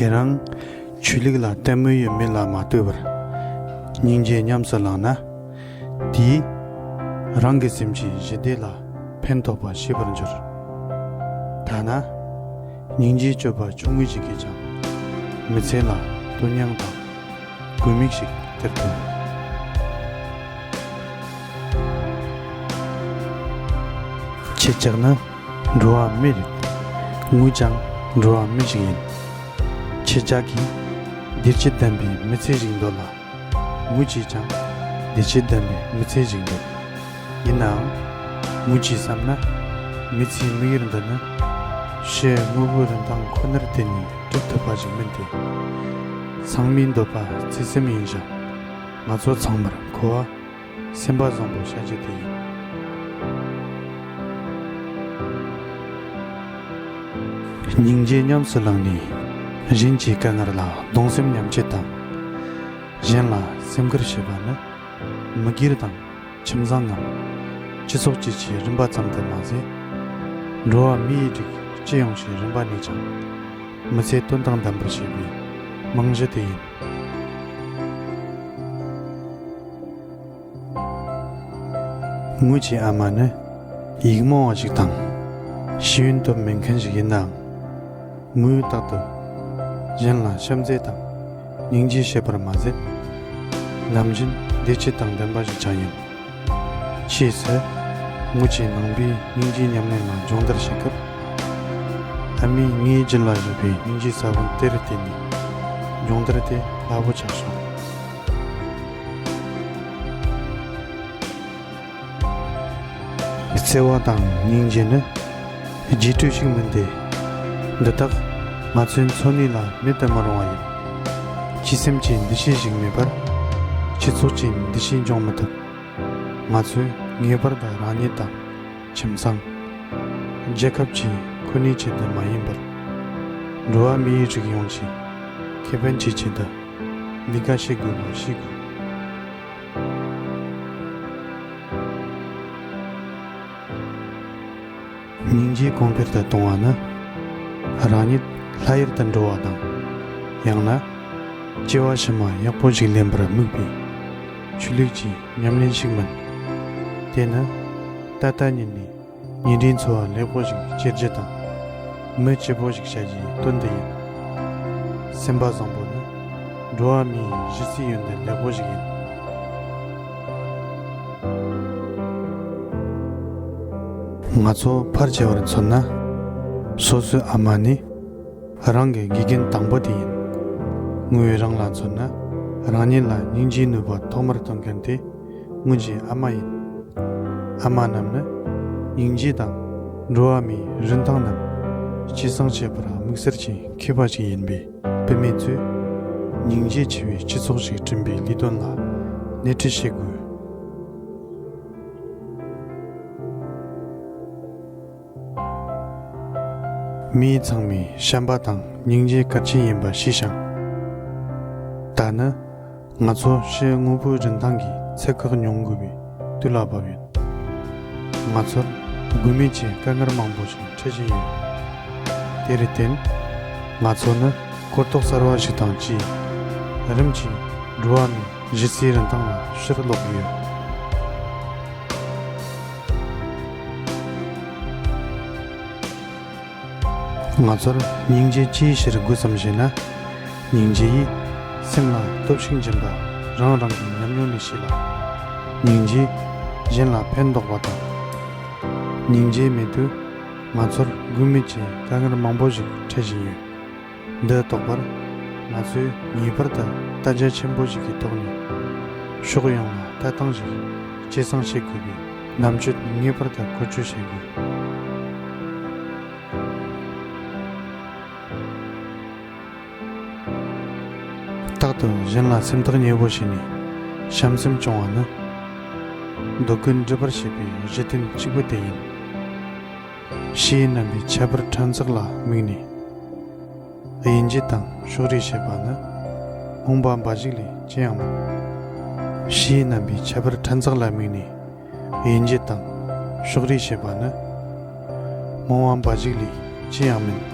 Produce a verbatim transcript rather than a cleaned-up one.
དེ་རིང་ཆོས་ལུགས་ལ་ལྟད་མོ་ཡོད་མེད་ལ་མ་ལྟོས་པར་སྙིང་རྗེ་ཉམས་སུ་བླངས་ན། དེས་རང་གི་སེམས་ཀྱི་ཞི་བདེ་ལ་ཕན་ཐོགས་པ་ཤེས་པར་འགྱུར། ཐ་ན་སྙིང་རྗེའི་སྤྱོད་པ་ཆུང་ངུ་ཞིག་གིས་ཀྱང་མི་ཚེ་ལ་དོན་སྙིང་དང་དགོས་དམིགས་ཤིག་སྟེར་ཐུབ། ཁྱེད་ཅག་ནི་འགྲོ་བ་མི་རེད། ངོས་ཀྱང་འགྲོ་བ་མི་ཞིག་ཡིན། ཁྱེད་ཅག་གིས་བདེ་སྐྱིད་ལྡན་པའི་མི་ཚེ་ཞིག་འདོད་ལ། ངོས་ཀྱིས་ཀྱང་བདེ་སྐྱིད་ལྡན་པའི་མི་ཚེ་ཞིག་འདོད། ཡིན་ནའང་། ངོས་ཀྱིས་བསམ་ན། མི་ཚེའི་དམིགས་ཡུལ་འདི་ནི་ཕྱི་དངོས་པོའི་རིན་ཐང་ཁོ་ནར་བརྟེན་ནས་འགྲུབ་ཐུབ་པ་ཞིག་མིན་ཏེ། ཚང་མའི་འདོད་པ་བརྩེ་སེམས་ཡིན་ཞིང་། ང་ཚོ་ཚང་མར་མཁོ་བ་སེམས་པ་བཟང་པོ་བྱ་རྒྱུ་དེ་ཡིན། སྙིང་རྗེ་ཉམས་སུ་བླངས་ནས་གཞན་གྱི་དཀའ་ངལ་ལ་གདུང་སེམས་མཉམ་སྐྱེད་དང་། གཞན་ལ་སེམས་ཁུར་བྱེད་པ་ནི་མི་སྒེར་དང་། ཁྱིམ་ཚང་ངམ་སྤྱི་ཚོགས་བཅས་ཀྱི་རིམ་པ་ཙམ་དུ་མ་ཟད། འགྲོ་བ་མིའི་རིགས་སྤྱི་ཡོངས་ཀྱི་རིམ་པ་ནས་ཀྱང་མི་ཚེ་དོན་དང་ལྡན་པར་བྱེད་པའི་རྨང་གཞི་དེ་ཡིན། ངོས་ཀྱི་ཨ་མ་ནི་ཡིག་རྨོངས་པ་ཞིག་དང་ཤེས་ཡོན་སྟོབས་མེད་མཁན་ཞིག་ཡིན་ནའང་། ངོས་རྟག་ཏུ་གཞན་ལ་བྱམས་བརྩེ་དང་སྙིང་རྗེ་བྱེད་པར་མ་ཟད། ནམ་རྒྱུན་བདེ་སྐྱིད་དང་ལྡན་པ་ཞིག་ཀྱང་ཡིན། ཕྱིས་སུ་ངོས་ཀྱིས་ནང་པའི་སྙིང་རྗེའི་ཉམས་ལེན་ལ་སྦྱོང་བརྡར་བྱེད་སྐབས། ཨ་མས་ངའི་རྒྱུད་ལ་བཞག་པའི་སྙིང་རྗེའི་ས་བོན་དེར་བརྟེན་ནས་སྦྱོང་བརྡར་དེ་སླ་པོ་ཆགས་བྱུང་། བརྩེ་བ་དང་སྙིང་རྗེ་ནི་རྗེས་སྤྲོད་ཞིག་མིན་ཏེ། འདི་དག་ང་ཚོའི་འཚོ་གནས་ལ་མེད་དུ་མི་རུང་བ་ཡིན། སྤྱི་སེམས་ཀྱི་འདུ་ཤེས་ཤིག་མེད་པར་སྤྱི་ཚོགས་ཀྱི་འདུ་ཤེས་འབྱུང་མི་ཐུབ། ང་ཚོས་ངེས་པར་དུ་རང་ཉིད་དང་ཁྱིམ་ཚང་། རྒྱལ་ཁབ་ཀྱི་ཁོ་ནའི་ཆེད་དུ་མ་ཡིན་པར། འགྲོ་བ་མིའི་རིགས་ཡོངས་ཀྱི་ཁེ་ཕན་གྱི་ཆེད་དུ་ལས་ཀ་བྱེད་དགོས་པ་ཤེས་དགོས། སྙིང་རྗེ་གོང་འཕེལ་དུ་གཏོང་བ་ནི། རང་ཉིད་ལྷ་ཡུལ་དུ་འགྲོ་བ་དང་། ཡང་ན་སྐྱེ་བ་ཕྱི་མ་ཡག་པོ་ཞིག་ལེན་པར་དམིགས་པའི་ཆོས་ལུགས་ཀྱི་ཉམས་ལེན་ཞིག་མིན། དེ་ནི་ད་ལྟ་ཉིད་ནས་ཉིན་རེའི་འཚོ་བ་ལེགས་པོ་ཞིག་སྐྱེལ་རྒྱུ་དང་། མི་སྐྱིད་པོ་ཞིག་བྱ་རྒྱུའི་དོན་དུ་ཡིན། སེམས་པ་བཟང་པོ་ནི་འགྲོ་བ་མིའི་གཞི་རྩའི་ཡོན་ཏན་ལེགས་པོ་ཞིག་ཡིན། ང་ཚོ་ཕལ་ཆེ་བར་མཚོན་ན། སོ་སོའི་ཨ་མ་ནི་རང་གི་དགེ་རྒན་དང་པོ་དེ་ཡིན། ངོས་རང་ལ་མཚོན་ན། རང་ཉིད་ལ་སྙིང་རྗེའི་ནུས་པ་ཐོག་མར་སྟོན་མཁན་དེ་ངོས་ཀྱི་ཨ་མ་ཡིན། ཨ་མ་རྣམས་ནི་སྙིང་རྗེ་དང་འགྲོ་བ་མིའི་རིན་ཐང་རྣམས་སྐྱེད་སྲིང་བྱེད་པར་དམིགས་བསལ་གྱི་མཁས་པ་ཞིག་ཡིན་པས། བུད་མེད་ཚོས་སྙིང་རྗེ་ཆེ་བའི་སྤྱི་ཚོགས་ཤིག་བསྐྲུན་པའི་ལས་དོན་ལ་སྣེ་ཁྲིད་བྱེད་དགོས། མི་ཚང་མས་བྱམས་པ་དང་སྙིང་རྗེ་གལ་ཆེན་ཡིན་པ་ཤེས་ཤིང་། ད་ནི་ང་ཚོ་ཕྱི་དངོས་པོའི་རིན་ཐང་གིས་ཚད་བཀག་མྱོང་དགོས་པའི་དུས་ལ་བབ་ཡོད། ང་ཚོར་དགོས་མེད་ཀྱི་དཀའ་ངལ་མང་པོ་ཞིག་འཕྲད་བཞིན་ཡོད། དེར་བརྟེན། ང་ཚོ་ནི་གོ་རྟོགས་གསར་བ་ཞིག་དང་བཅས། རིམ་གྱིས་འགྲོ་བ་མིའི་གཞི་རྩའི་རིན་ཐང་ལ་ཕྱིར་ལོག་གི་ཡོད། ང་ཚོར་སྙིང་རྗེ་ཅིའི་ཕྱིར་དགོས་སམ་ཞེ་ན། སྙིང་རྗེ་ཡིས་སེམས་ལ་སྟོབས་ཤུགས་སྦྱིན་པ་རང་རང་གི་ཉམས་མྱོང་ནས་ཤེས་ལ། སྙིང་རྗེས་གཞན་ལ་ཕན་འདོགས་པ་དང་། སྙིང་རྗེ་མེད་དུས་ང་ཚོར་དགོས་མེད་ཀྱི་དཀའ་ངལ་མང་པོ་ཞིག་འཕྲད་བཞིན་ཡོད། འདི་རྟོགས་པར་ང་ཚོས་ངེས་པར་དུ་དར་རྒྱས་ཆེན་པོ་ཞིག་གི་ཐོག་ནས་ཕྱོགས་ཡོངས་ལ་ལྟ་སྟངས་ཤིག་སྐྱེད་སྲིང་བྱེད་དགོས་པའི་རྣམ་དཔྱོད་ངེས་པར་དུ་བཀོལ་སྤྱོད་བྱེད་དགོས། རྟག་ཏུ་གཞན་ལ་སེམས་ཐག་ཉེ་པོ་བྱས་ནས་བྱམས་སེམས་སྐྱོང་བ་ནི། འདོད་དགུ་འགྲུབ་པར་བྱེད་པའི་གཞི་རྟེན་གཅིག་པུ་དེ་ཡིན། ཕྱིའི་རྣམ་པའི་ཁྱད་པར་ཕྲན་ཚེགས་ལ་དམིགས་ནས། དབྱེ་འབྱེད་དང་ཕྱོགས་རིས་བྱེད་པ་ནི་རྨོངས་པ་འབའ་ཞིག་ལས་ཅི་ཡང་མིན། ཕྱིའི་རྣམ་པའི་ཁྱད་པར་ཕྲན་ཚེགས་ལ་དམིགས་ནས། དབྱེ་འབྱེད་དང་ཕྱོགས་རིས་བྱེད་པ་ནི་རྨོངས་པ་འབའ་ཞིག་ལས་ཅི་ཡང་མིན།